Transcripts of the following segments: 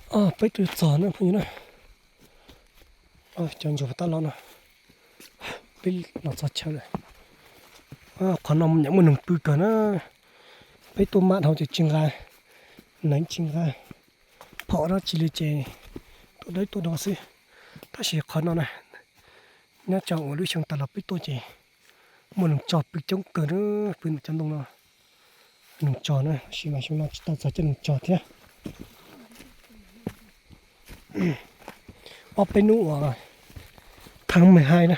Peb tuaj txog na phooj ywg na, cov ntsuag tab los no, peb los txog chaw lawm. Qhov no nyam muaj noog pw kawg na. Peb tuaj maj dhau ces tsis nqa, neev tsis nqa phom dab tsi li ces tuaj dawb tuaj do xwb. Tab sis qhov no na, nyob tsam uas lub xyoo tas los peb tuaj ces muaj noog tsog pw coob kawg na, pw ntawm cov ntoo no. Noog tsog na, tab sis mas xyoo no tsis tau txog cov noog tsog thiab. Ob peb hnub uas tháng mười hai na,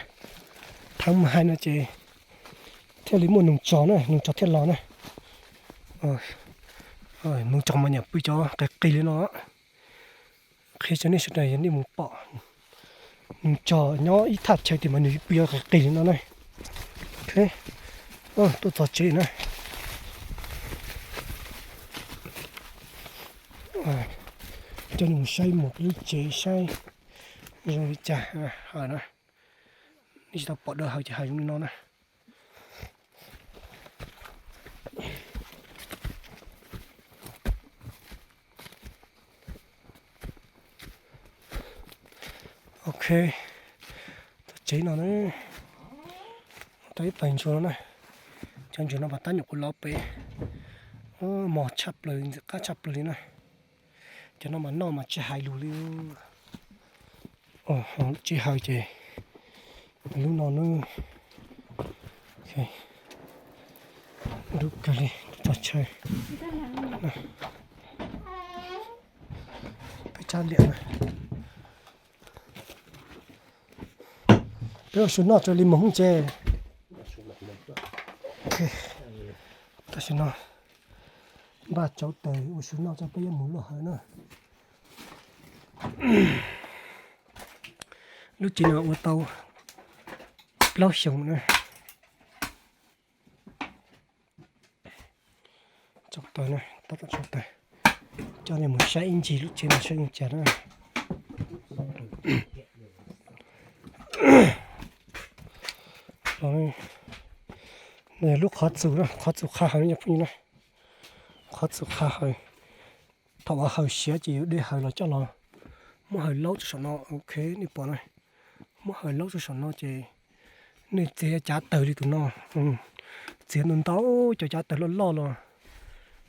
tháng mười hai no ces thiaj li muaj noog tsog na, noog tsog thiaj los na. Noog tsog mas nyam pw cov qis qis li no. Qhia rau nej sawv daws yog nej mus pom noog tsog nyob ib thaj chaw tias mas nws pw cov qis qis li no na. Tuaj txog tsev na. Coj nej mus saib mus peb lub tsev saib zoo li cas hawm na. Nej tsis tau pom dawb hawm ces hawm zoo li no na. Ok, txog tsev no na, tau ib pawg ntsuag no na. Cov ntsuag no mas tab nyuam qhuav los pem, mos tshaj plaws, ntxim qab tshaj plaws li na. Cov no mas noj mas tsis hais lus li. Tsis hais ces lub no na, dub kawg li, txog chaw. Peb tsab liam na. Peb ua su noj raws li mus hoob tsev. Tam sim no npaj tsau taws ua su noj tso peb yuav mus luaj hawm na. Lub tsev no ua tau plaub xyoos na. Tsau taws na, tab tom tsau taws. Coj nej mus saib ib ntsis lub tsev no saib zoo cas na. No yog lub qhov txus na, qhov txus qha hawm no phooj ywg na. Qhov txus qha hawm. Thaum uas hawm siav ces yus de hawm los coj los muab hawm laub rau saum no, ok, nej pom na. Muab hawm laub rau saum no ces nej txiav cav taws li tus no, txiav ntau ntau cov cav taws loj loj los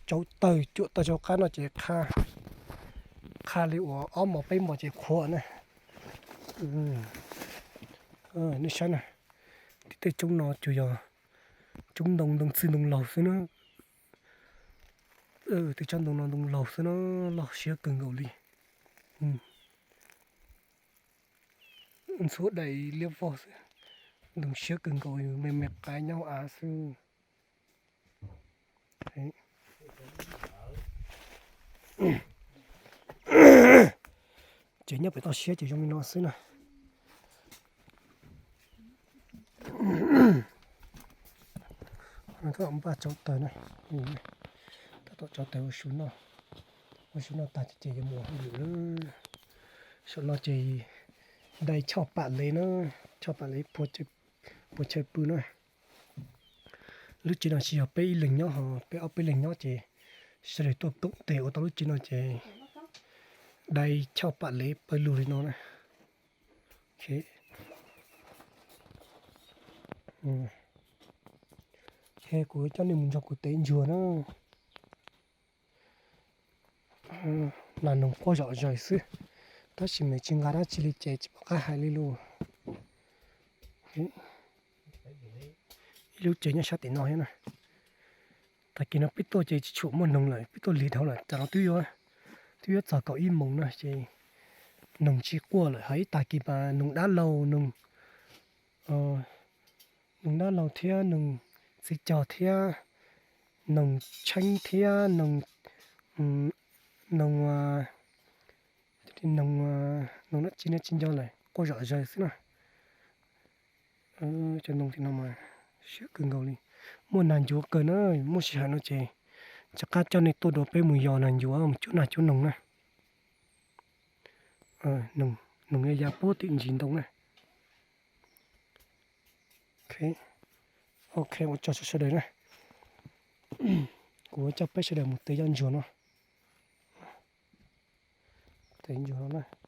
tsau taws cuam taws rau qab no ces qha li uas ob mos peb mos ces qhuav na. Nej saib na, tim tej roob no tsuas yog roob ntoo, ntoo txwj ntoo laug xwb na. Tej tsob ntoo no ntoo laug xwb na, loj siab kawg nkaus li. Ntxhuav daim liab vog xwb, ntoo siab kawg nkaus, me me qaib nyob av xwb. Ces nyob pem toj siab ces zoo li no xwb na. Tab tom npaj tsau taws na, tab tom tsau taws ua su noj, ua su noj tag ces yuav mus ua hauj lwm lawm. Saum no ces dai choj pam lev na, choj pam lev puas chaw pw na. Lub tsev no tsis yog peb ib leeg nyob ho, peb ob peb leeg nyob ces sawv daws tuaj koom tes ua tau lub tsev no ces dai choj pam lev pawg lug li no na. Ces kuv coj nej mus nrog kuv tev ntsuag na. Nas noog quaj zom zaws xwb, tab sis mas tsis nqa dab tsi li ces tsis pom qab hais li lus. Ib lub tsev nyob sab tim no thiab na. Tag kis no peb tuaj ces tsis tshua muaj noog lawm, peb tuaj lig dhau lawm, tam no twb yuav, twb yuav txog kaum ib moos na ces noog tsis quaj lawm, ho ib tag kis mas noog dab laug, noog, noog dab laug thiab noog txiv cog thiab noog tsheeb thiab noog, noog, noog, noog dab tsi ne tsis nco lawm, quaj zom zaws xwb na. Cov noog tim no mas siab kawg nkaus li. Muaj nas ncuav kawg na, muaj sij hawm no ces rov qab coj nej tuaj dua peb mus yos nas ncuav mus cuab nas cuab noog na. Noog ya ya puag tim ntsis ntoo na. Ok, ua tsaug rau sawv daws na. Kuv coj peb sawv daws mus tev cov ntsuag no. Tes ncug no na.